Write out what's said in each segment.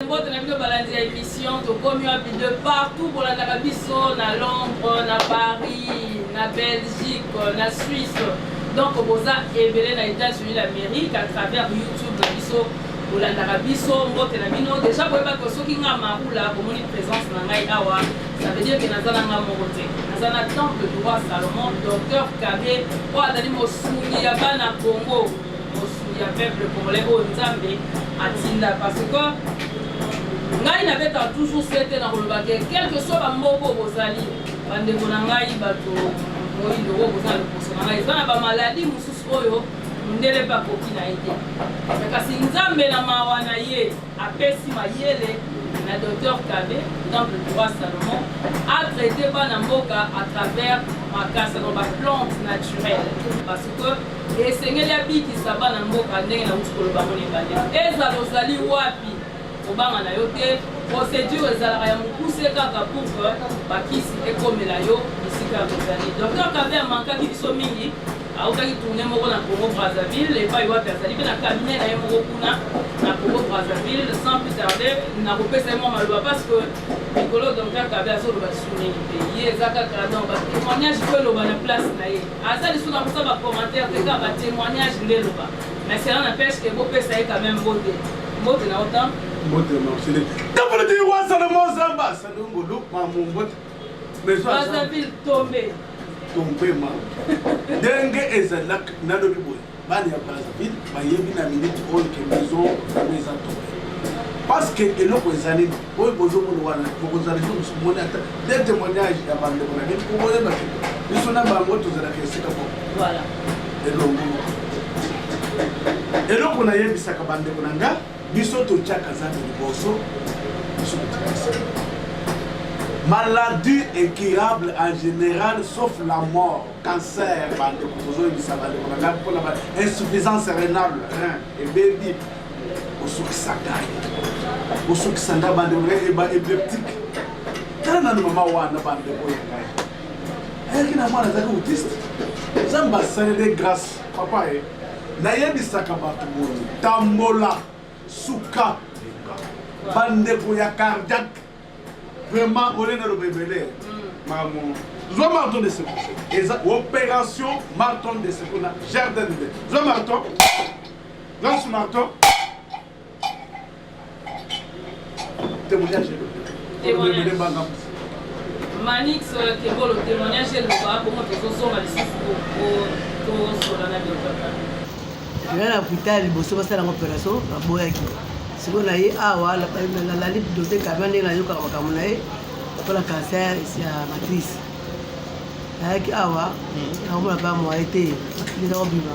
Mbote na bino balandi ya émission tokomi wapi de partout bolandaka biso na Londres, na Paris, na Belgique, na Suisse. Donc boza ebele na États-Unis d'Amérique à travers YouTube na biso bolandaka biso mbote na bino déjà boyebaka soki nga Marula bomoni présence na ngai awa ça veut dire que naza na nga moko te naza na temple du roi Salomon docteur Kabe oyo azali mosungi ya bana Congo mosungi ya peuple congolais oyo Nzambe atinda parce que ngai nabetaka toujours sete na koloba ke quelque soit bamboka oyo bozali bandeko na ngai bato moindo oyo boza na loposo na ngai eza na bamaladi mosusu oyo mondele mpe akoki na ye te kasi Nzambe na mawa na ye apesi mayele na docteur Kabe temple du roi Salomon a traité bana mboka à travers makasa donc ba plante naturelle parce que esengeli abikisa bana mboka ndenge nauti koloba ngo na ebandeli ezala ozali wapi kobanga na yo te procédure ezalaka ya mokuse kaka pour que bakisi ekomela yo esika ozali docteur Kabe amankaki biso mingi autaki tournée moko na Congo Brazzaville epai wapi azali mpe na cabinet na ye moko kuna na Congo Brazzaville sans plus tarder nakopesa ye mwa maloba parce que mikolo docteur Kabe azoloba lisusu mingi te ye eza kaka donc batémoignage po eloba na place na ye aza lisusu na kosala bacommentaire te kaka batémoignage nde eloba mais cela n'empêche que bopesa ye quand même mbote mbote na otan mbote marcele temple du roi Salomon Zamba salongolo mamu mbote Brazzaville tombe tombe ma ndenge ezalaka nalobi boye bana ya Brazzaville bayebi na minute oyo ke maison yango eza tombe parce que eloko eza nini oyo bozomona wana bokozala lisusu moni ata de témoignage ya bandeko na bino okoyeba ke biso na bango tozalaka esika moko elongo moko eloko nayebisaka bandeko na nga biso totiaka Nzambe liboso biso totiaka maladie incurable en général sauf la mort cancer bandeko tozoyebisa bandeko na ngai mpona ba insuffisance rénale rein ebebi osukisa ngai osukisa ngai bandeko na ngai eba épileptique tala nanu mama wana bandeko ya ngai ayaki na mwana azalaki autiste Nzambe asaleli grâce papa ye nayebisaka bato boye tambola suka bandeko ya cardiaque vraiment ole naloba ebele makambo zwa marteau de secours eza opération marteau de secours na jardin de zwa marteau zwa su marteau témoignage ebele banga Manix Kebolo témoignage eloba bongo tozozonga lisusu tozola na docteur nga na hôpital liboso basala yango opération baboyaki sikoyo na ye awa nalali docteur Kabe ndenge nayokaka makambo na ye mpona cancer ya matrice nayaki awa nakomona mpa moye te eza kobima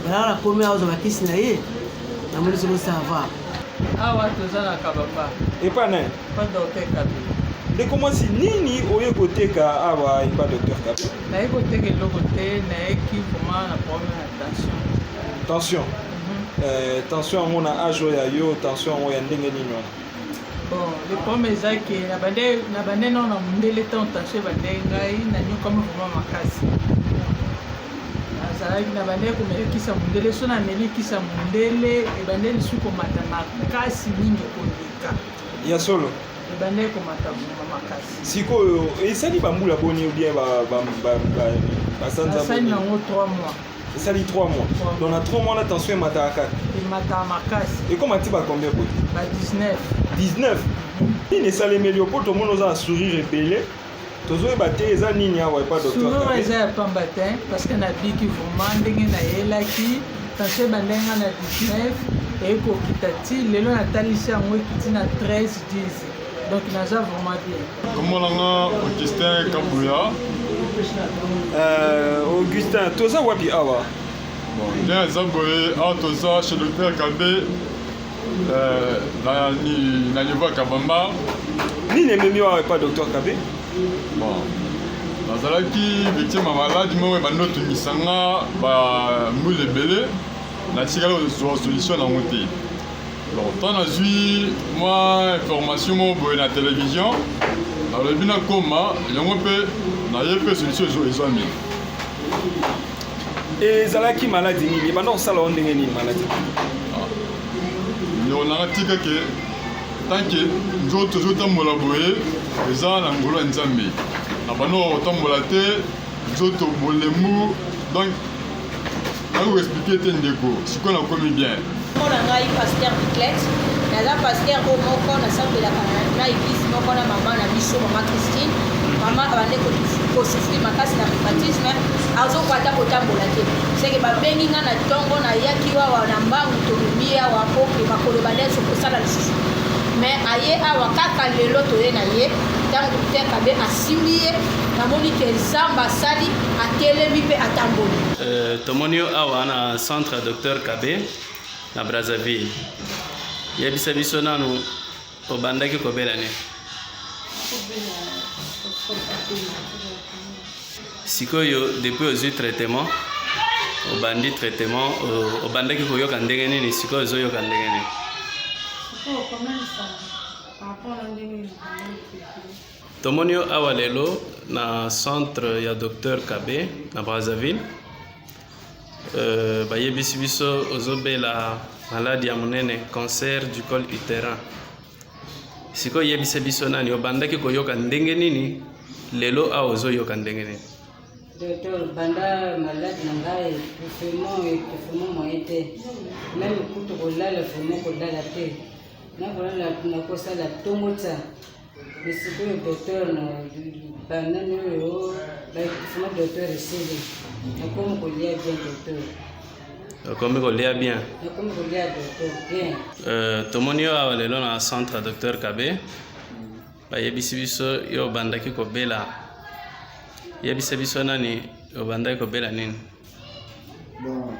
balaka nakomi awa ozwa bakisi na ye namoni soko ça va awa toza na kabamba epa nani pa docteur Kabe ndeko mwasi nini oye koteka awa epa docteur Kabe naye koteka eloko te nayeki vraiment na problème ya tension tension tension yango na age oyo ya yo tension yango ya ndenge nini wana bon le problème eza ke na bande nao na mondele ntango tension ebande ngai nanyokami vraiment makasi nazalaki na bande komela kisa mondele so nameli kisa mondele ebande lisusu komata makasi mingi koleka ya solo ebande komata vraiment makasi sikoyo esali bambula boni ou bien basanza asali nango 3 mois esali 3 mois donc na 3 mois na tension emataka kaka emataka makasi ekoma ti bacombien boye ba 19 19 nini esalemeli yo mpo tomoni oza na sourire ebele tozoyeba te eza nini awa epa sourire docteur eza ya pamba te parce que nabiki vraiment ndenge nayelaki tension ebandaki nga na 19 ekokita ti lelo natalisi yango ekiti na 13 10 donc naza vraiment bien kombo na nga Augustin Kabuya Augustin toza wapi awa bon ndenge eza boye awa toza chez docteur Kabe na niveau ya Kabamba nini ememi awa epa docteur Kabe bon nazalaki victime ya maladi moko ebandi otungisa nga bambula ebele natikali kozwa solution nango te donc ntango nazwi mwa information moko boye na télévision nalobi nakoma yango mpe naye mpe solution ezwami ezalaki maladi nini ebanda kosala o ndenge nini maladi ndeko nanga tika ke Tant que nzoto ezotambola boye eza na ngolu ya Nzambe. Na banda kotambola te, nzoto bolembu donc nako expliquer te ndeko, sikoyo nakomi bien. Mpo na ngai pasteur Biclet, naza pasteur oyo moko nasambelaka na eglise moko na mama na biso mama Christine. Mama abandi kosouffrir makasi na rhumatisme, azokoka ata kotambola te. Seke babengi nga na ntongo, nayaki awa na mbangu, tomemi ye awa mpo ke makolo bande kosala lisusu. Mais aye awa kaka lelo toye na ye, ntango docteur Kabe asimbi ye, namoni ke Nzambe asali, atelemi mpe atamboli. Tomoni yo awa na centre Docteur Kabe na Brazzaville. Yebisa biso nanu obandaki kobela nini? Sikoyo depuis ozwi traitement, obandi traitement, obandaki koyoka ndenge nini? Sikoyo ozoyoka ndenge nini? Tomoni yo awa lelo na centre ya Docteur Kabe na Brazzaville. Bayebisi biso ozobela maladi ya monene, cancer du col utérin. Sikoyo yebisa biso nani obandaki koyoka ndenge nini, lelo awa ozoyoka ndenge nini? Docteur, banda malade na ngai étouffement, étouffement moyen te, même kutu kolala, vraiment kolala te, nakolala nakosala ntongo tsa. Mais sikoyo docteur, na banani oyo baétouffement, docteur, esili, nakomi kolia bien, docteur. Okomi kolia bien? Nakomi kolia, docteur, bien. Tomoni yo awa lelo na centre Docteur Kabe, bayebisi biso yo obandaki kobela. Yebisa biso nani obandaki kobela nini? Bon,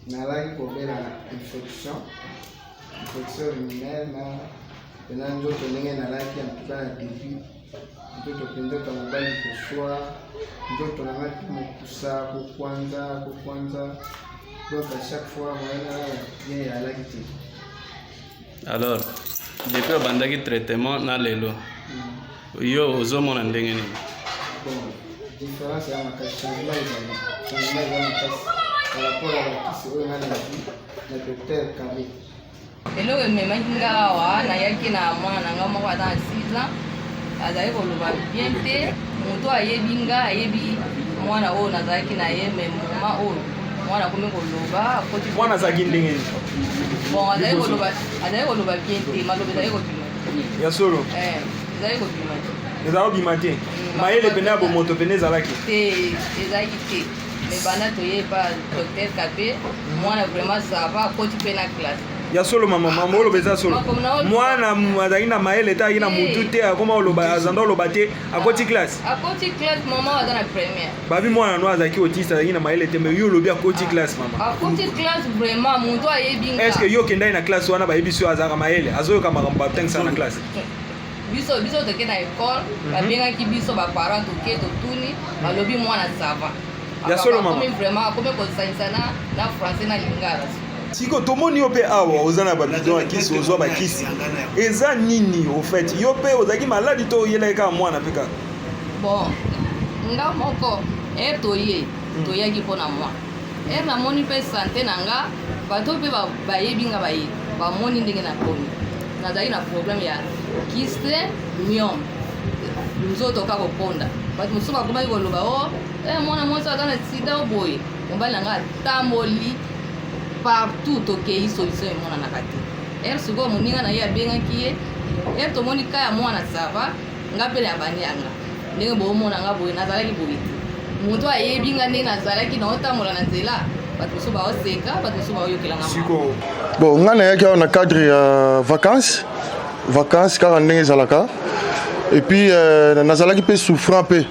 nalaki kobela infection urinaire na pena nzoto ndenge nalaki. En tout cas, na début nzoto mpe nzoto ya mobali koswa, nzoto na ngai mpe mokusa kokwanza kokwanza, donc à chaque fois moyen nalala bien eyalaki te. Alors depuis obandaki traitement na lelo, yo ozomona ndenge nini? Bon, différence ya makasi, changement ezali, changement eza makasi par rapport ya bakisi oyo ngai nazwi na docteur Kabe. Eloko ememaki nga awa, nayaki na mwana na nga moko aza na 6 ans, azali koloba bien te. Moto ayebi nga ayebi mwana oyo nazalaki na ye, mais moment oyo mwana akomi koloba, akoti. Mwana azalaki ndenge nini? Bon, azali koloba, azali koloba bien te, maloba ezali kobima. Ya solo? Eh, ezali kobima te. Ezala kobima te, mayele pene ya bomoto pene ezalaki? Te, ezalaki te. Mais banda toyeba docteur Kabe, mwana vraiment ça va, akoti mpe na classe. Ya solo, mama? Mama, oloba eza solo? Mwana azalaki na mayele te, azalaki na mutu te, akoma oloba, azanda oloba te, akoti classe? Akoti classe, mama, aza na première. Babi mwana no azalaki autiste, azalaki na mayele te, mais yo olobi akoti classe, mama. Akoti classe vraiment, moto ayebi nga. Est ce que yo okendaki na classe wana, bayebi so azalaka mayele, azoyoka makambo batangisa na classe? Biso toke na école, babengaki biso baparent, toke totuni, balobi mwana ça va. Ya solo, mama? Akomi vraiment, akomi kosangisa na français na lingala. Siko tomoni yo mpe awa oza na babidon ya kisi, ozwa bakisi, eza nini au fait? Yo mpe ozalaki maladi to oyelaki kaka mwana mpe kaka? Bon, nga moko ere toye, toyaki mpo na mwana. Ere namoni mpe santé na nga, bato mpe bayebi nga, baye bamoni ndenge nakomi. Nazalaki na problème ya kyste, myome, nzoto kaka kokonda. Bato mosusu bakomaki koloba o eh, mwana mwasi aza na sida o boye. Mobali na nga atamboli partout, tokei, solution emonanaka te. Ere sikoyo moninga na ye abengaki ye, ere tomoni ka ya mwana ça va, nga mpe na bandi yanga ndenge boomona nga boye. Nazalaki boye te, moto ayebi nga ndenge nazalaki naotambola na nzela, bato mosusu baoseka, bato mosusu baoyokela nga. Siko Bon, ngai nayaki awa na cadre ya vacances kaka ndenge ezalaka. Et puis nazalaki mpe souffrant mpe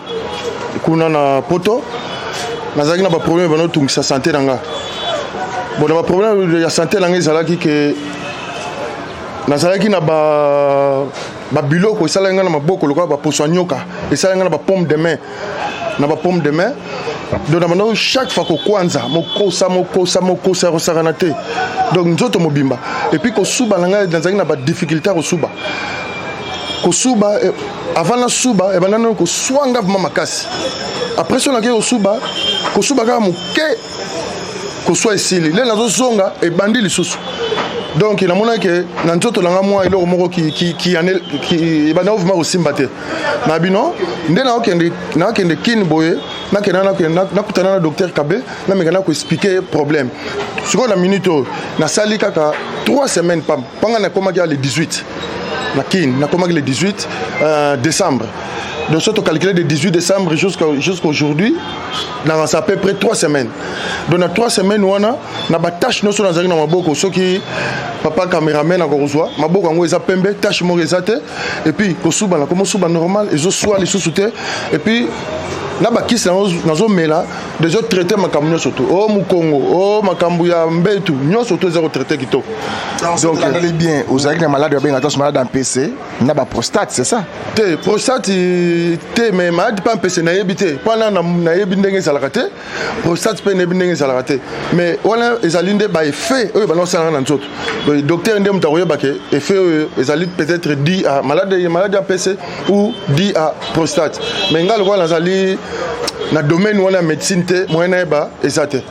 kuna na poto, nazalaki na baproblème banotungisa santé na nga. Bon, na baproblème ya santé na nga ezalaki ke nazalaki na ba babiloko esalaki ngai na maboko lokola baposo ya nyoka, esalaki ngai na bapaume de main, na bapaume de main. Donc na bandako chaque fois kokwanza, mokosa, mokosa, mokosa ya kosakana te, donc nzoto mobimba. Et puis kosuba na ngai, nazalaki na badifficulté ya kosuba. Kosuba, avant nasuba, ebanda nano koswanga vraiment makasi. Après so nakei kosuba, kosuba kaka moke, koswa esili, nde nazozonga, ebandi lisusu. Donc namonaki ke na nzoto na nga mwa eloko moko ebanda vraimen kosimba te na bino nde nakende kini boye nakenda nakutana na docteur Kabe, nameka na koexpliquer problème. Sikoyo na minute oyo nasali kaka 3 semaines pam panga, nakomaki ya le 18 na Kine, nakomaki le 18 décembre. Donc soki tocalcule de 18 décembre jusqu'à aujourd'hui, nakasa à peu près 3 semaines. Donc na 3 semaines wana, na batache nyonso nazalaki na maboko, soki papa cameraman akokozwa maboko yango, eza pembe, tache moko eza te. Et puis kosuba, nakomosuba normal, ezoswa lisusu te. Et puis na bakisi nazomela, déjà traité makambo nyonso to o mokongo, o makambo ya mbetu nyonso to eza kotraiter kitoko. Donc bien, ozalaki na malade babenga tanso malade ya mpese na baprostate, c'est ça? Te, prostate te, mais malade mpe mpese nayebi te, mpo wana nayebi ndenge ezalaka te. Prostate mpe nayebi ndenge ezalaka te, mais wana ezali nde baeffet oyo banda kosalanga na nzoto. Docteur nde moto akoyeba ke effet oyo ezali peut-être dû à malade ya mpese ou dû à prostate. Mais ngai lokola nazali na domaine wana ya médecine te, moyen nayeba eza te.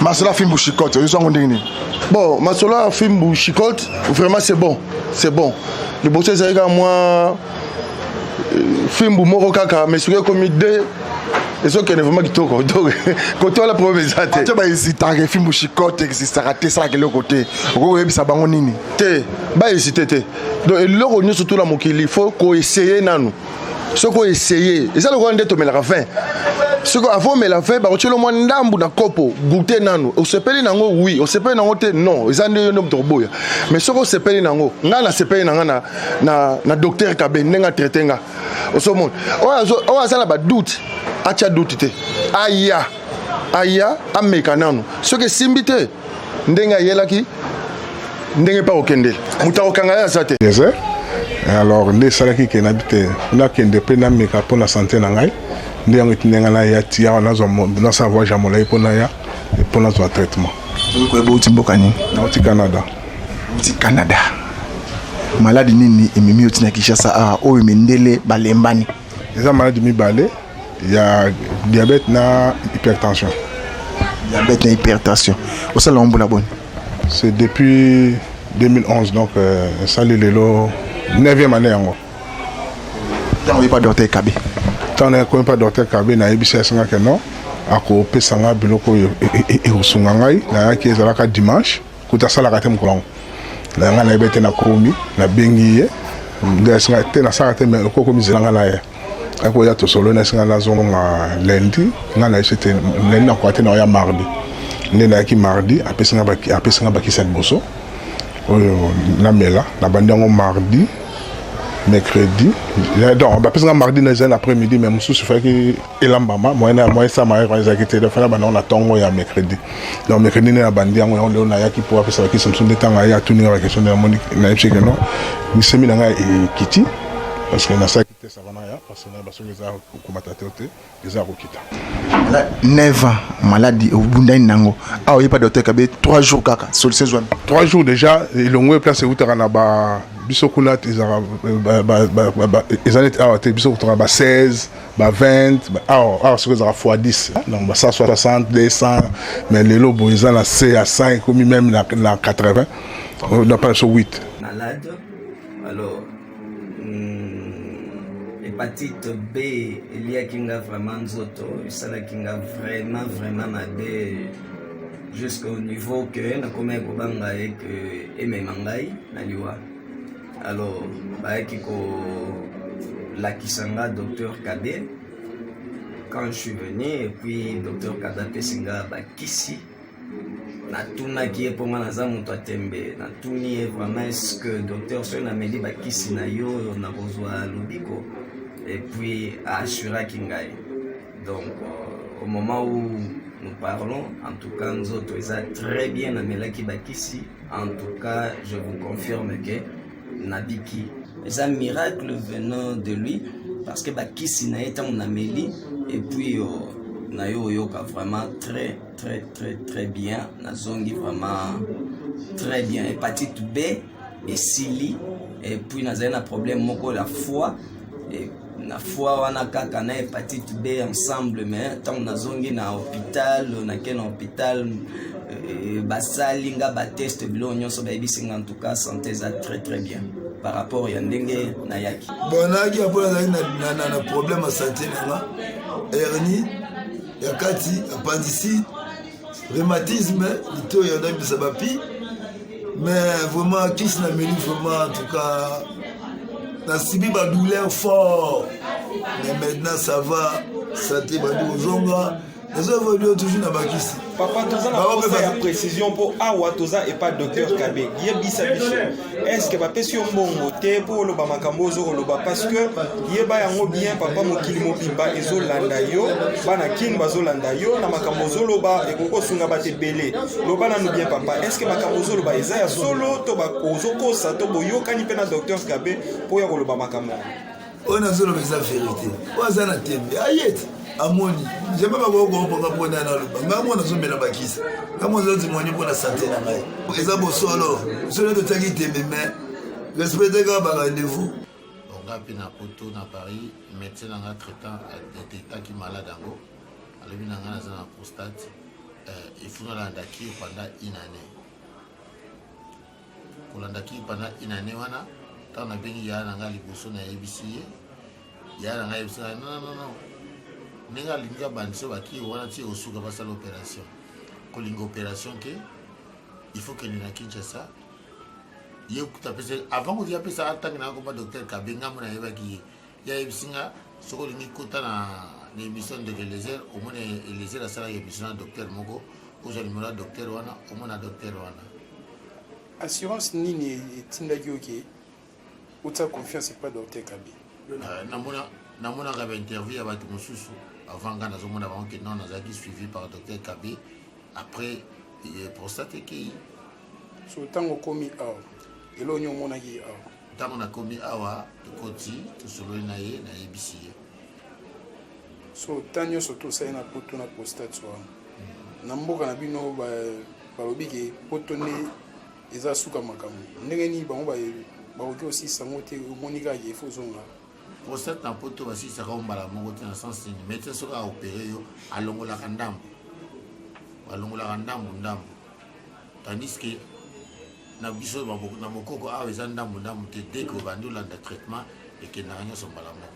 Masolo ya fimbu chicote, oyo yango ndenge nini? Bon, masolo ya fimbu chicote, vraiment c'est bon, c'est bon. Liboso ezali kaka mwa fimbu moko kaka, mais soki ekomi deux, ezokende vraiment kitoko. Donc kote wana problème eza te. Bato bahésitaka, fimbu chicote existaka te, esalaka eloko te, okoki koyebisa bango nini? Te, bahésite te. Donc eloko nyonso tuna mokili, faut koessayer nanu. Soki oessaye, eza lokola nde tomelaka vin. Soki avant omela vin, bakotiela mwa ndambu na kopo, goûte nanu. Osepeli nango, oui. Osepeli nango te, non. Eza nde yo nde moto koboya. Mais soki osepeli nango, ngai nasepeli na nga na docteur Kabe, ndenge atraite nga. Osomona oyo aza na badoute, atya doute te, aya, aya ameka nanu. Soki esimbi te, ndenge ayelaki, ndenge mpe akokendela, moto akokanga ye aza te. Alors nde esalaki ke nabi te, nakende mpe nameka mpo na santé na ngai. Nde yango etindi ngai naya ti awa, nazwa nasala voyage ya molai mpo naya mpo nazwa traitement. Koyeba outi mboka nini? Nauti Canada. Outi Canada. Maladi nini ememi yo ntina Kinshasa awa, oyo mindele balembani? Eza maladi mibale ya diabète na hypertension. Diabète na hypertension, osala yango mbula boni? C'est depuis 2011, donc esali lelo 9e année yango. Ntango oyepa docteur Kabe? Ntango nakomi pa docteur Kabe, nayebisi, asengaki non, akopesa nga biloko oyo ekosunga ngai. Nayaki, ezalaka dimanche, kuta asalaka te mokolo yango. Na ngai nayebi ete nakomi, nabengi ye nde asenga te, nasalaka te, mais okokomi zela ngai na ye akoya, tosolo. Nasenga nazonga lundi, ngai nayebisi te lundi nakoka te, naoya mardi. Nde nayaki mardi, apesinga bakisi ya liboso oyo namela. Nabandi yango mardi, mercredi. Donc bapesinga mardi na ezali na après midi, mais mosusu efalaki elambama, moyen moyen esama ezalaki te, fala banda yango na ntongo ya mercredi. Donc mercredi nde nabandi yango. Yango lelo nayaki mpo apesa bakisi mosusu. Nde ntango aye atuni nga baquestion, nde namoni, nayebisi ke non, misemi na ngai ekiti, parce que nasalaki test avant naya, parce que nayeba soki eza komata te te eza kokita. 9 ans maladi obundani nango, awa oyepa docteur Kabe, 3 jours kaka, solution ezwami? 3 jours déjà elongo. Place eutaka na ba biso kuna ezalaka eza neti awa te. Biso kutaka ba 16, ba 20 awa. Awa soki ezalaka fois 10, donc ba 160, 200, mais lelo boye eza na se ya 100, ekomi même na 80, na pa biso 8. Malade alors, hépatite B eliaki nga vraiment nzoto, esalaki nga vraiment vraiment mabe jusqu'au niveau que nakomaki kobanga ye ke emema ngai na liwa. Alors bayaki kolakisa nga docteur Kabe. Quand je suis venu et puis docteur Kabe apesi nga bakisi, natunaki ye, mpo nga naza moto ya tembe, natuni ye vraiment: est ce que docteur, soki nameli bakisi na yo, nakozwa lobiko? Et puis assuraki ngai. Donc au moment où nous parlons, en tout cas nzoto eza très bien. Namelaki bakisi, en tout cas je vous confirme que nabiki. Eza miracle venant de lui, parce que bakisi na ye, ntango nameli et puis na yo oyoka vraiment très très très très bien. Nazongi vraiment très bien. Hépatite B esili. Et puis nazali na problème moko ya foie. Na foi wana kaka na hepatite B ensemble, mais ntango nazongi na hôpital, nake na hôpital euh, basali nga bateste biloko nyonso, bayebisi nga en tout cas santé eza très très bien par rapport ya ndenge nayaki. Bon, nayaki apo nazalaki na, na, na problème ya santé na nga, hernie ya kati, appendicite, rhumatisme, litoyi ya nabimisa bapi. Mais vraiment kisi na meli, vraiment en tout cas nasibi badouleur fort, mais maintenant ça va, santé bandi kozonga, nazo évolue toujours na bakisi. Papa, toza na posa ya précision mpo awa toza epa docteur Kabe. Yebisa biso, est ce que bapesi yo mbongo te mpo oloba makambo ozo koloba? Parce que yeba yango bien papa, mokili mobimba ezolanda yo, bana Kin bazolanda yo na makambo ozoloba, ekoki kosunga bato ebele. Loba nanu bien papa, est ce que makambo ozoloba eza ya solo to ozokosa to boyokani mpe na docteur Kabe mpo ya koloba makambo yango? Oyo nazoloba eza verité. Oyo aza na tembe aye te, amoni jamais bakokokoka mpona naloba. Ngai mo nazomela bakisi, ngai mo nazotimoni mpona sante na ngai. Eza bosolo, solo totiaki tembe, mais respecte kaka barendez-vous. Nga mpe na poto, na Paris, médecin na nga traitant adetectaki malade yango. Alobi na nga naza na prostate, il faut nalanda cure pendant une année. Kolanda cure pendant une année wana, ntango nabengi yaya na nga liboso, nayebisi ye, yaya na ngai ayebisi ngai: non, non, non, ndenge alingi abandisa bacure wana ti osuka basala opération, kolinga opération te, il faut kende na Kinshasa. Ye kuta apesa avant kuti apesa atangi na komba docteur Kabe. Ngambo nayebaki ye, ye ayebisi nga: soki olingi kota na émission ndeko Elezer, omoni Elezer asalaki émission na docteur moko, ozwa numéro ya docteur wana, omona docteur wana. Assurance nini etindaki yo ke otia confiance epa docteur Kabe? Namonaka bainterview ya bato mosusu avant nga, nazomona bango ke non, nazalaki suivi par docteur Kabe, après prostate ekei. So ntango okomi awa, eloko nini omonaki awa? Ntango nakomi awa, tokoti, tosololi na ye, nayebisi ye. So ntango nyonso tosali na poto na prostate wana, na mboka na bino balobi ke poto nde eza suka makambo. Ndenge nini bango bakoki kosilisa yango te? Omoni kaka ke ifo ozonga. Prostate na poto basilisaka yo mbala moko te. Na sens nini? Médecin soki aopere yo, alongolaka ndambo, alongolaka ndambo ndambo, tandis que na biso na bokoko awa eza ndambo ndambo te. Dès que obandi olanda traitement, ekendaka nyonso mbala moko.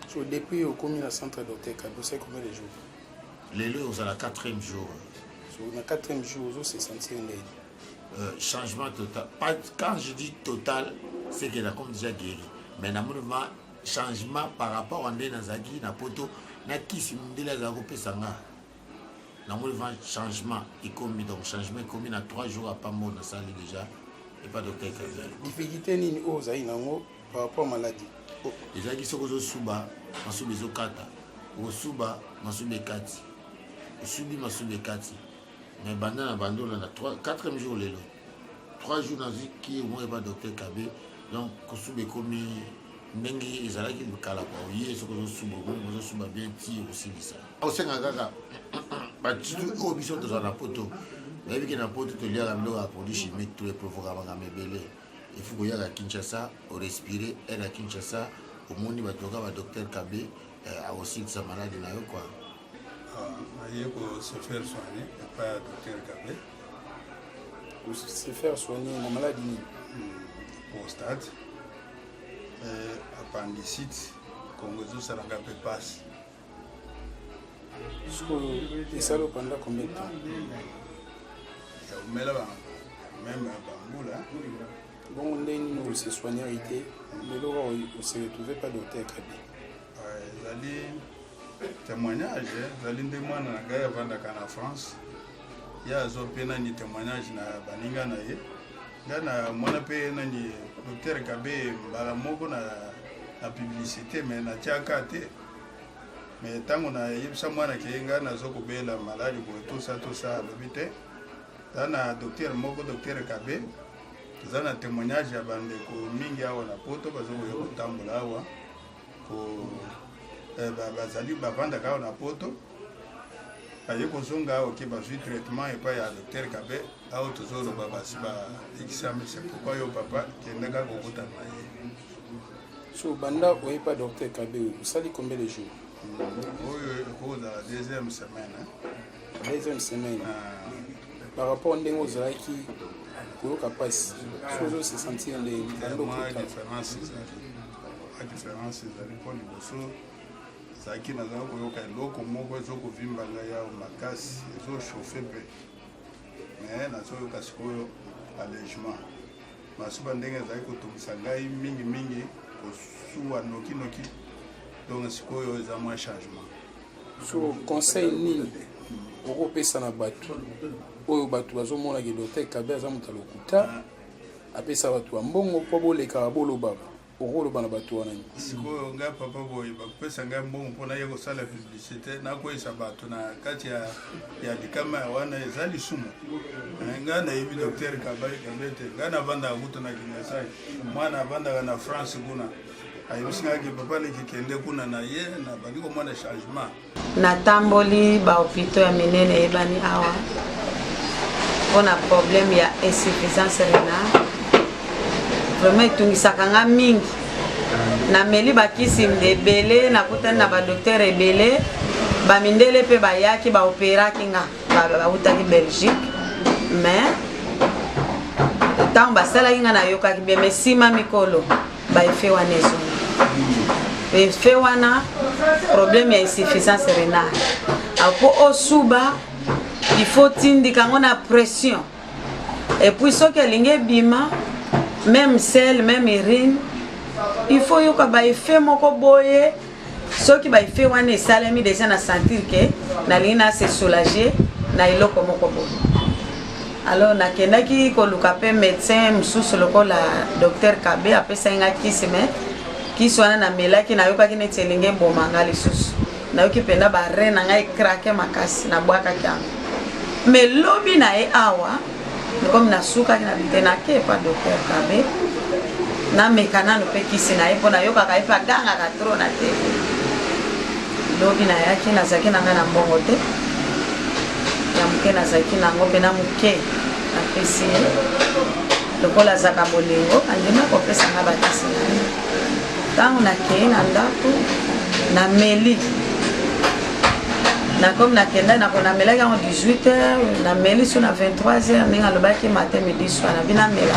So depuis okomi na centre docteur Kabe, osali combien de jours? Lelo ozala quatrième jour. So na quatrième jour, ozo se sentir ndeni? Changement total. Pas, quand je dis total, c'est que nakomi déjà guéri, mais namoni vraiment changement par rapport a nde nazalaki na poto na kisi mondele azalaki kopesa nga. Namoni vraiment changement ekomi, donc changement ekomi na 3 jours apambo nasali déjà epa docteur Kabe. Difficulté nini oyo ozali nango par rapport à maladie? Ezalaki soki ozosuba, masuba ezokata, okosuba, masuba ekati, osubi, masuba ekati. Mais banda na banda olanda 4e jour lelo, 3 jours nazwi cure moko epa docteur Kabe, donc kosuba ekomi ndenge ezalaki kala kwa. Oye soki ozosuba, okomi ozosuba bien ti okosilisa. Osenga kaka batitu oyo biso tozala na poto, bayebi ke na poto toliaka biloko ya produit chimique to eprovoka makambo ebele. Il faut koyaka Kinshasa, orespire air ya Kinshasa, omoni bato kaka badocteur Kabe, akosilisa maladi na yo kua. Naye ko se faire soigner epai ya docteur Kabe. Se faire soigner na maladi nini? Prostate, appendicite, kongo ezosalanga mpe pasi. Sikoyo esali pendant combien de temps? Yaumela ba même bambula. Bongo ndenge nini ose soignaki te, lelo kaka ose retrouve pa docteur Kabe? Ezali témoignage, ezali nde mwana na ngai avandaka na France, ye azwa mpe nani témoignage na baninga na ye. Ngai na mwana mpe nani docteur Kabe mbala moko na publicité, mais natiaka te. Mais ntango nayebisa mwana ke ngai nazo kobela maladi boye, tosa tosa, alobi te, eza na docteur moko, docteur Kabe. Eza na témoignage ya bandeko mingi awa na poto bazokoya kotambola awa ko bazali bavandaka awa na poto, baye kozonga awa ke bazwi traitement epai ya docteur Kabe. Awa tozoloba basi balekisami. C'est pourquoi yo papa, kende kaka kokutana na ye. So banda oye pa docteur Kabe osali combien de jours? Oyo ekozala deuxième semaine. Hein? Deuxième semaine. Ah. Par rapport ndenge ozalaki koyoka mpasi soki ozo se sentir ndenge banda différence ezali mwa différence ezali mpo liboso ezalaki nazala koyoka eloko moko ezokovimba ngai awa makasi ezochauffe mpe mais nazoyoka sikoyo allègement Masuba ndenge ezali kotungisa ngai mingi mingi, kosuwa noki noki, donc sikoyo eza mwa changement. So conseil nini okopesa na bato oyo bato bazomona ke docteur Kabe aza moto ya lokuta, apesa bato ya mbongo mpo bolekaka bolobaka Okoloba na bato wana nini? Sikoyo ngai papa boye bakopesa ngai mbongo mpo naye kosala publicité, nakweyisa bato na kati ya, ya likama ya wana eza lisumu. Eh, ngai nayebi docteur Kabe te, ngai navandaka kutu na Kingasani, mwana avandaka na France kuna, ayebisi ngai ke papa leki kende kuna na ye, nabandi komona changement. Natamboli ba hopitaux ya minene eyebani awa mpo na problème ya insuffisance renale vraiment etungisaka nga mingi nameli bakisi ebele nakutani na badoktere ebele bamindele mpe bayaki baoperaki nga bautaki belgique mais ntango basalaki nga nayokaki bien mais nsima mikolo ba effet wana ezongi effet wana problème ya insuffisance rénale mpo osuba il faut tindika yango na pression et puis soki elingi ebima même sel même urine il faut yoka ba effet moko boye soki ba effet wana esalemi deja na sentir ke nalingi na se soulager na eloko moko boye alors nakendaki koluka mpe médecin mosusu lokola docteur kabe apesaki nga kisi me kisi wana namelaki nayokaki neti elingi eboma nga lisusu nayoki mpenza barein na ngai ekrake makasi nabwakaki yango me lobi na ye awa comme nasukaki na bite nake epa docteur kabe nameka nano mpe kisi na ye mpo nayokaka ye mpe agangaka tro na tv lobi nayaki nazalaki na ngai na mbongo te ya moke nazalaki na yango mpe na moke napesi ye lokola azalaka bolingo andima kopesa ngai bakisi na ye ntango nakei na ndako nameli nakomi nakenda nako namelaki yango 18 heures nameli so na 23 heures ndenge alobaki matin midi soir nabi namela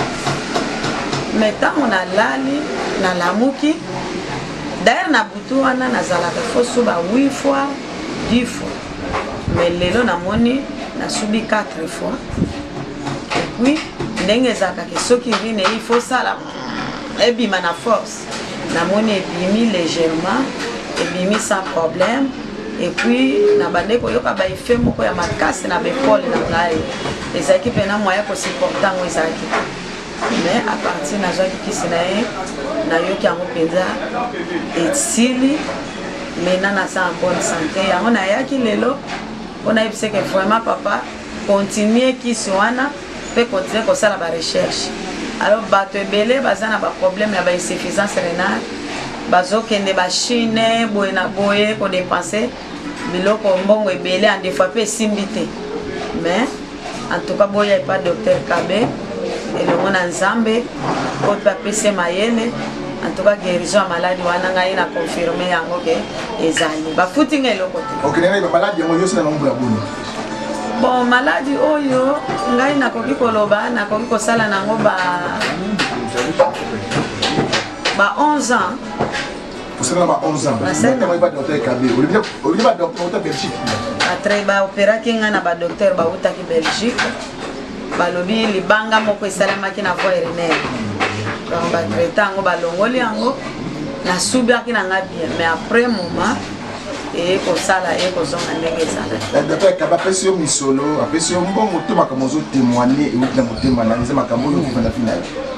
mais ntango nalali nalamuki d'ailleurs na butu wana nazalaka fo suba 8 fois 10 fois mais lelo namoni nasubi 4 fois et puis ndenge ezalaka ke soki urine il faut sala ebima na force namoni ebimi légèrement ebimi sans problème et puis nabandaki koyoka baeffet moko ya makasi na baepole na ngai ezalaki mpena moyen kosupporte yango ezalaki te mais à partir nazwaki kisi na ye nayoki yango mpenza esili maintenant naza en bonne santé yango nayaki lelo mpo nayebisa ke vraiment papa continue kisi wana mpe continue kosala ba recherche alors bato ebele baza na baproblème ya bainsuffisance rénale bazokende bachine boye na boye kodepense biloko mbongo ebele en des fois mpe esimbi te mais en tout cas boya epa docteur kabe elongo na nzambe oyo mpe apesi mayele en tout cas guérison ya maladi wana ngai na confirme yango ke ezali bafuti ngai eloko te okendaki maladi yango nyonso na mbula boni bon maladi oyo ngai nakoki koloba nakoki kosala nango ba ba 11 ans osala ba 11 ans ntango ba docteur Kabe olobi ba docteur bauta Belgique atre baoperaki ngai na badocteur bautaki Belgique balobi libanga moko esalemaki na voie urinaire donc batraite yango balongoli yango nasubiaki na ngai bien mais après moment eye kosala eye kozonga ndenge ezalaki eh, docteur Kabe apesi yo misolo apesi yo mbongo to makambo ozotemoigne euti na motema na eza makambo oyo okufanda fi na yo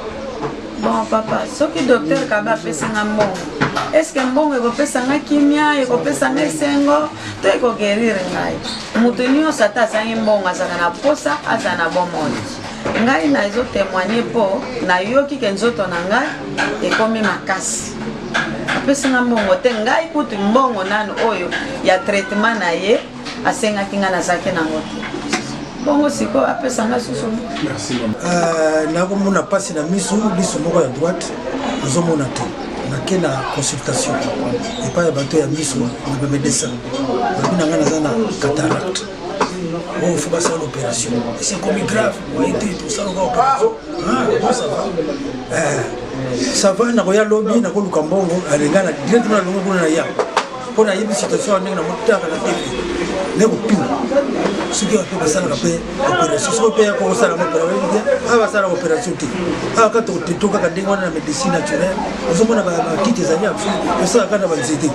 bon papa soki docteur kabe apesi nga mbongo estce mbongo ekopesa nga kimia ekopesa nga esengo to ekogerire ngai moto nyonso ata azangi mbongo azalaka na posa azala na bomoi ngai nazotemoigne mpo nayoki ke nzoto na ngai ekomi makasi apesi nga mbongo te ngai kutu mbongo nanu oyo ya traitement na ye asengaki ngai nazalaki nango te bongo sikoyo apesa ngai susu euh, nakomona mpasi na miso liso moko ya droite nazomona te Nake na consultation epai ya bato ya miso na bamedecin, babi na ngai naza na cataracte. Oyo fo basala opération, esi ekomi grave, moye te tosala oka opération. Ah, bon, ça va. Eh, ça va, nakoya lobi, nakoluka mbongo alenga na directement nalongo kuna na ya mpo nayebi situation ya ndenge namotaka na tv nde kotuna soki bape basalaka mpe opération, soki mpe yako kosala yango opération te. Awa basalaka opération te, awa kaka toteto kaka ndenge wana na médecine naturelle. Ozomona matiti ezali ya biso, osalaka kaka na banzete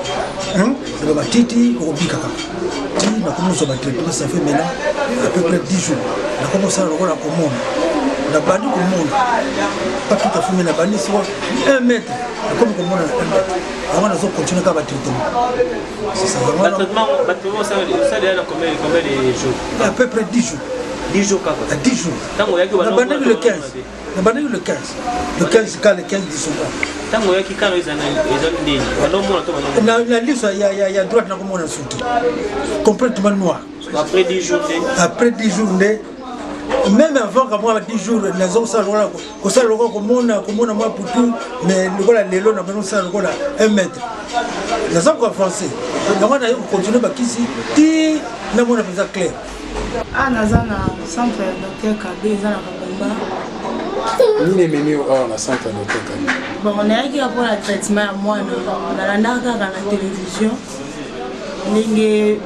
na bamatiti, okobika kaka ti nakomi kozwa batraitement. Ça fait maintenant à peu près 10 jours nakomi kosala lokola komona, nabandi komona pas tout à fait, mais nabandi siko 1 mètre, nakomi komona na 1 mètre. Yango nazo continue kaka batraitement. Batraitement osalela na combien de jours? À peu près 10 jours. 10 jours kaka? 10 jours. Ntango oyaki? Nabandaki le 15, nabandaki le 15, le 15 ka le 15 décembre. Ntango oyaki, kano ezali ndeni bandomona to? Na liso ya droite nakomona surtout complètement noir. Après 10 jours nde? Après 10 jours nde, même avant kamwa 10 jours, naza kosala lokola kosala lokola komona komona mwa putu, mais lokola lelo na bino kosala lokola 1 mètre, naza koavance. Yango naye kocontinue bakisi ti namona mpenza clair. Ah, naza na centre ya docteur Kabe, eza na Kabamba. Nini ememi yo awa na centre ya docteur Kabe? Bon, nayaki kaka mpona traitement ya mwana. Nalandaka kaka na télévision ndenge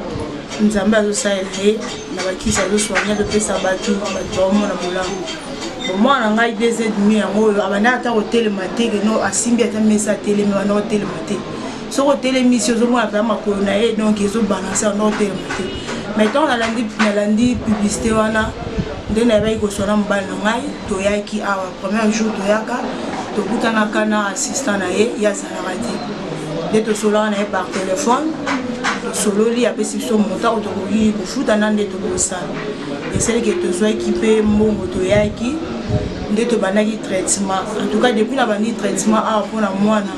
Nzambe azosalela ye na bakisi, azosoigne, azopesa bato, bato baomona bolamu. Bon, mwana na ngai deux et demi yango oyo abandaka ata kotelema te, keno asimbi ata mesa atelemi, abanda kotelema te. Soki otelemisi, ozomona mpenza makolo na ye, donc ezobalance, abanda kotelema te. Mais ntango nalandi nalandi publicité wana nde nayebaki koswana mobali na ngai, toyaki awa. Premier jour toyaka, tokutanaka na assistant na ye, ye azalaka te, nde tosolaka na ye par téléphone. Tosololi, apesi biso montant oyo tokoki kofuta na nde tokosala. Esaliki tozwaki mpe mbongo, toyaki nde tobandaki traitement. En tout cas, depuis nabandi traitement awa mpona mwana,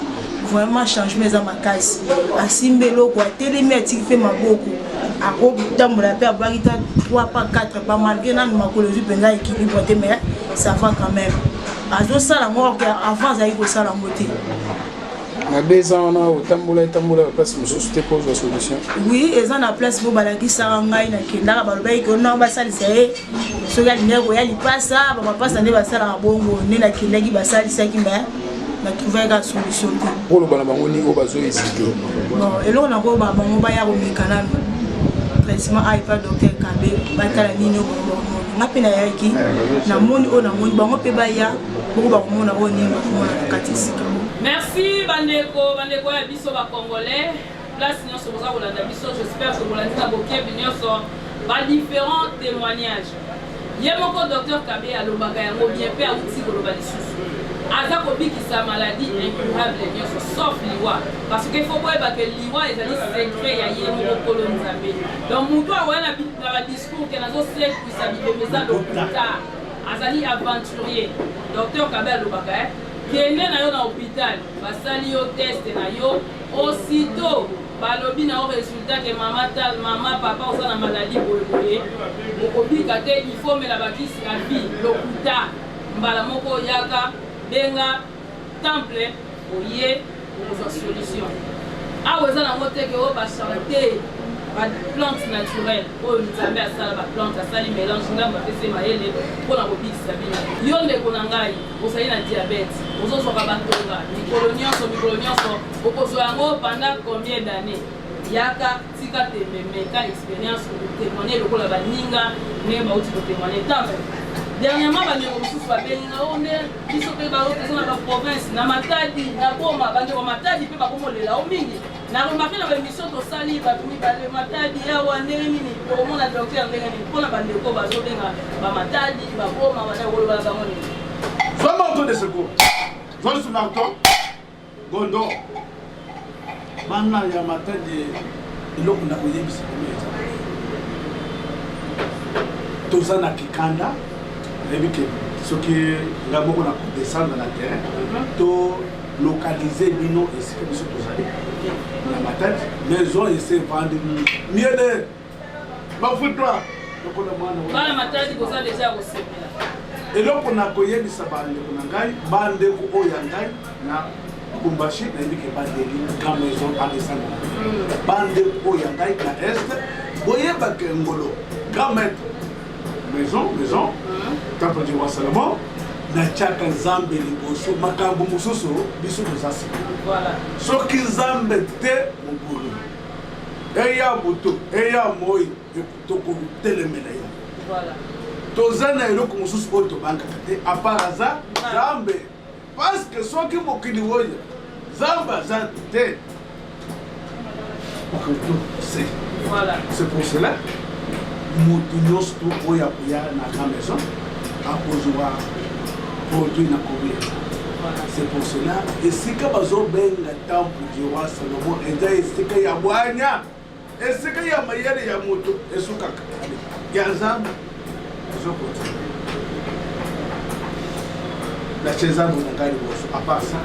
vraiment changement eza makasi. Asimbi eloko, atelemi, atiki mpe maboko, akotambola mpe abwaki ta 3 pas, 4 pas, malgré nanu makolo ezwi mpenza équilibre te, mais ça va quand même, azosala yango or que avant azalaki kosala yango te. Na 2 ans wana otambola etambola baplace mosusu te mpo ozwa solution? Oui, eza na place mo balakisaka ngai, nakendaka, balobaki ke no basalisa ye soki alingaki koya lipasa, bamapasa nde basalaka bongo. Nde nakendaki, basalisaki, mais natrouvaki kaka solution te. Koloba na bango nini oyo bazo hésite? Bon, eloko nakoloba bango, baya komeka nanu traitement a epa docteur Kabe, batala nini oyo bango bakomona. Nga mpe nayaki, namoni oyo namoni, bango mpe baya boko bakomona oyo nini bakomona na kati esika. Merci bandeko, bandeko ya biso bacongolais, place nyonso boza kolanda biso. J'espère que bolandi na bokebi nyonso badifférents témoignages. Ye moko docteur Kabe alobaka yango bien mpe awuti koloba lisusu, aza kobikisa maladie incurable nyonso sauf liwa, parce que faut boyeba ke liwa ezali secret ya ye moko Nkolo Nzambe. Donc motu akoya na badiscours ke nazosekwisa bibembe eza lokuta, azali aventurier. Docteur Kabe alobaka eh, kende na yo na hôpital, basali yo test na yo, aussitôt balobi na yo résultat ke mama tal, mama, papa, oza na maladie boyeboye, okobika te, il faut mela bakisi à vie, lokuta. Mbala moko yaka, benga temple, oye okozwa solution. Awa eza nango te ke oyo bacharlatan, baplante naturelle oyo Nzambe asala, baplante asali mélange, ngambo apesi ye mayele mpona kobikisa bino. Yo ndeko na ngai ozali na diabète, ozozwaka batonga mikolo nyonso, mikolo nyonso, okozwa yango pendant combien d'années? Yaka, tika tembe, meka expérience, okotémoigne lokola baninga ndenge bauti kotémoigne. Ntango dernièrement bandeko mosusu babengi nga o nde biso mpe toza na baprovince, na Matadi, na Boma. Bandeko Matadi mpe bakomolela o mingi. Na remarke na baémission tosali, bato mibale Matadi awa, ndenge nini tokomona docteur, ndenge nini mpona bandeko bazobenga bamatadi, baboma wana, koloba na bango nini? Zwa marteau de secours, zwa lisusu marteau gondo. Bana ya Matadi, eloko na koyebisa bino eza toza na kikanda. Nayebi ke soki nga moko na kodescendre na terrain to localiser bino esika biso tozali na Matadi, maison ese vandi miele bafutwa lokola mwana. Bana Matadi boza deja ya kosepela. Eloko na koyebisa bandeko na ngai, bandeko oyo ya ngai na Lubumbashi nayebi ke bandeli grand maison alessandro bandeko ya ngai na est boyebake ngolo grand maître maison maison temple du roi salomon natiaka nzambe liboso makambo mosusu biso toza sika soki nzambe te mobulu eya butu eya moi tokotelemela ye toza na eloko mosusu oyo tobangaka te apart aza nzambe Parce que soki mokili oyo Nzambe aza te makambo se voilà. C'est pour cela moto nyonso to oyo akoya na grand maison akozwa produit na kolia. C'est pour cela esika bazobenga temple du roi Salomon eza esika ya bwanya. Esika ya mayele ya moto esukaka, ya Nzambe ezokontinue. Natie Nzambe na ngai liboso. A part ça,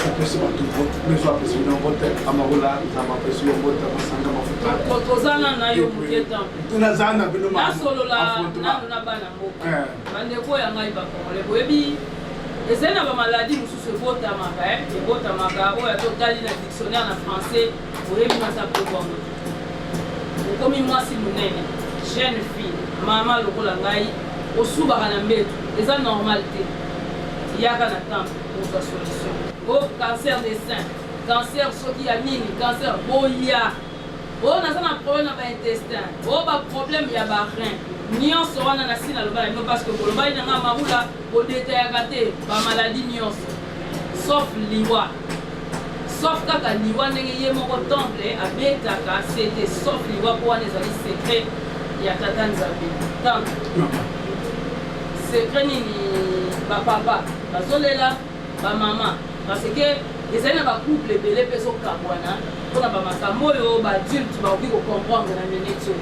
napesi bato mbote, mezo apesi bino mbote, Amarula, Nzambe apesi yo mbote, masanga mafuta. Toza na na yo moke temple. Naza na bino ma. Nasolola nanu na bana mboka. Eh. Bandeko ya ngai ba Congolais, boyebi ezali na bamaladi mosusu ebotamaka, eh, ebotamaka oyo ata otali na dictionnaire na français Oyebi mwasi akoko yango te. Okomi mwasi munene, jeune fille, mama lokola ngai, osubaka na mbetu, eza normal te. Yaka na temple ozwa solution. Oh cancer de sein, cancer soki ya nini, cancer boya. Oh naza na problème na ba intestin, oh ba problème ya ba rein. Nionso wana nasi naloba na bino parce que bolobaki na nga Marula bodetayaka te ba maladie nionso sauf liwa. Sauf kaka liwa ndenge ye moko temple abetaka sete sauf liwa po wana ezali secret ya tata nzambe temple secret nini ba papa bazolela ba mama parce que ezali na ba couple ebele mpe ezokabwana mpona bamakambo oyo ba adulte bakoki kocomprendre na minute oyo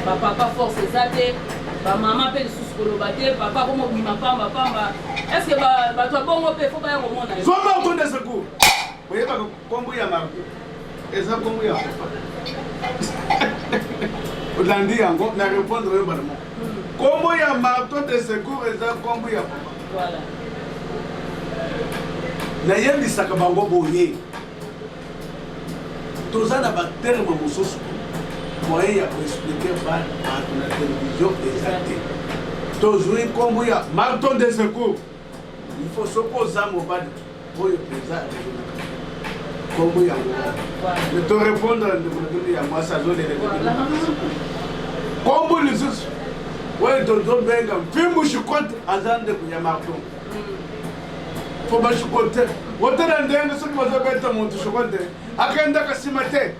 ba papa force eza te ba mama mpe lisusu koloba te papa akomobima pamba pamba Est-ce que bato ya bongo mpe fo baya komona yo? Zwa marteau de secours. Oyebaka kombo ya marteau eza kombo ya papa. Olandi yango na répondre yo mbala moko. Kombo ya marteau de secours eza kombo ya papa. Voilà. Nayebisaka bango boye. Toza na ba terme mosusu moyen ya koexplike bato na televizio eza te. Tozwi nkombo ya marteau de secours, il faut soki oza mobali oyo mpenza raisonnaka nkombo yango wana. Mais to répondre ndeko na bino ya mwasi azolela nkombo lisusu oyo tozobenga mfimbu shikote aza ndeko ya marteau fo bashukote otala ndenge soki bazobeta moto shukote akendaka nsima te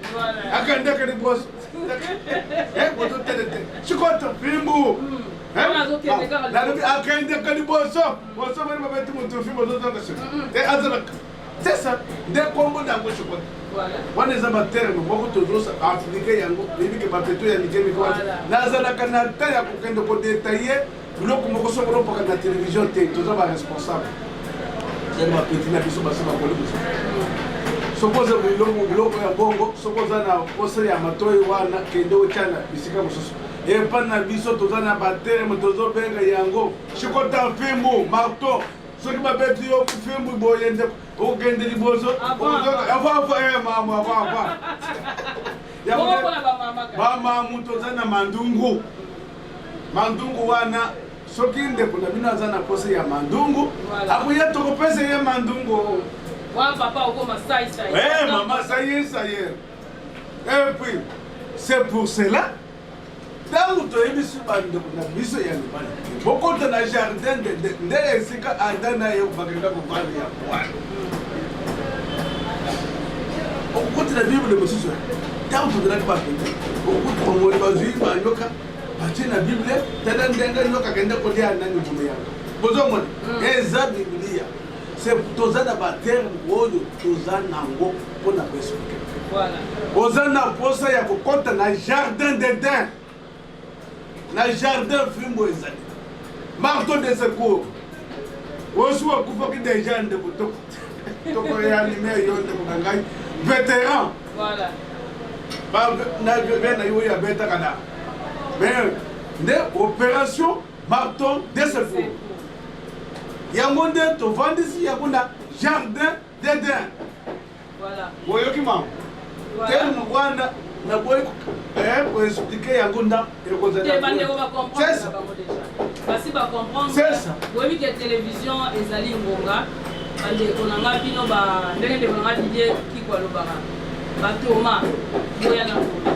akendaka liboso bozotele te shukote fimbu nalobi akendeka liboso boso bani babeti moto fimbu ozozonga nsima te azalaka c'est ça nde nkombo na yango shukote wana eza baterme moko tozosa aplike yango oyebike bapeto ya mike mike wana nazalaka na ta ya kokende kodetaille Biloko moko soki olopaka na television te, toza ba responsable. Ezali ba petit na biso basi bakoli mosusu. Soki oza biloko biloko ya bongo, soki oza na posa ya matoi wana, kende otya na bisika mosusu. Epa na biso toza na ba terme tozobenga yango shikota fimbu marteau. Soki babeti yo fimbu boye nde okokende liboso. Avant avant eh mama avant avant. Bamamu toza na mandungu. Mandungu wana soki ndeko na bino aza na posa ya mandungu akoya tokopesa ye mandungu. Wa papa okoma sai sai. Eh mama ça y est ça y est. Et puis c'est pour cela ntango toyebisi bandeko na biso ya mibali bokota na jardin nde esika adam na ye bakenda kovanda ya bwana okokota na bible mosusu ntango tozalaki bapete okuta bamoni bazwi banyoka batie na bible tala ndenge nyoka akende kolia nani mbuma yango bozomona mm. eza biblia toza na baterme oyo toza nango mpo na koexplike oza na mposa ya kokɔta na jardin d'eden na jardin fimbo ezali marteau de secours osi wakufaki deja ndeko tokoreanime yo ndeko na ngai veteran na yo oyo abetaka na mais nde opération marteau de secours yango nde tovandisi yango na jardin. Dédain. Voilà. Boyoki mama. Terme wana naboyi koexplike yango nda te bandeko bacomprendre na bango déjà basi bacomprendre boyebi ke télévision ezali ngonga bandeko na nga bino ndenge ndeko na nga Didier Kiko alobaka batoma boya na ngolu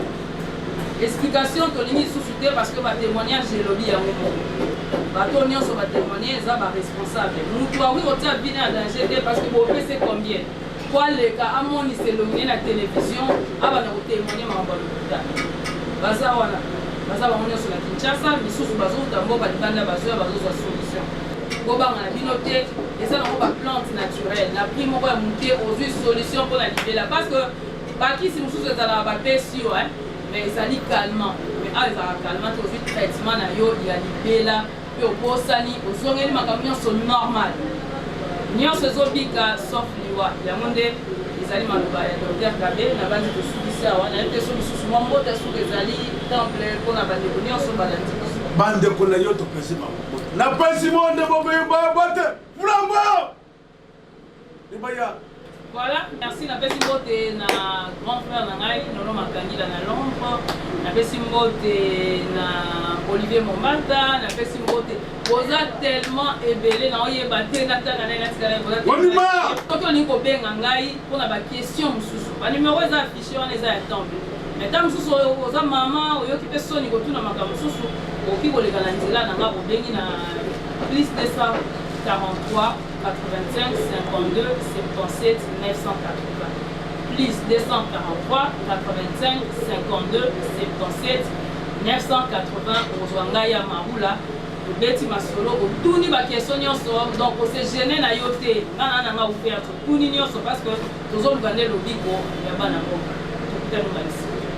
explication tolingi lisusu te parce que batémoignage elobi yango moko bato nyonso batémoigne eza baresponsable motu akoki kotia bino ya danger te parce que bopese combien po aleka amonisa elongi ne na television abanda kotemoigne makambo ya lokuta baza wana baza bango nyonso na kinshasa misusu bazouta mboka libanda bazoya bazozwa solution bobanga na bino te eza nango baplante naturelle na prix moko ya moke ozwi solution mpo na libela parce que bakisi mosusu ezalaka bapesi yo mais ezali calmant mais awa ezalaka calmant te ozwi traitement na yo ya libela mpe obosani ozongeli makambo nyonso normal nyonso ezobika sauf liwa yango nde ezali maloba ya docteur Kabe nabanzi tosukisi awa nayebi te so lisusu mwa mbote suka ezali temple mpo na bandeko nyonso balandi biso bandeko na yo topesi bango mbote napesi monde bobote flambo libaya Voilà, merci napesi mbote na grand frère na ngai Nono Makangila na Londres, napesi mbote na Olivier Mombata, napesi mbote boza tellement ebele na oyeba te natanga nai natika nai boza soki olingi kobenga ngai mpona baquestion mosusu banumero eza affiche wana eza ya temple mais ntango mosusu oza mama oyoki mpe soni kotuna makambo mosusu okoki koleka na nzela na ngai obengi na plus 243 85 52 77 980 plus 243 85 52 77 980 okozwa ngai ya marula tobeti masolo otuni baquestion nyonso donc ose gene na yo te nga na nanga ouverte otuni nyonso parce que tozoluka nde lobiko ya bana mboka tokutani mbala nsima.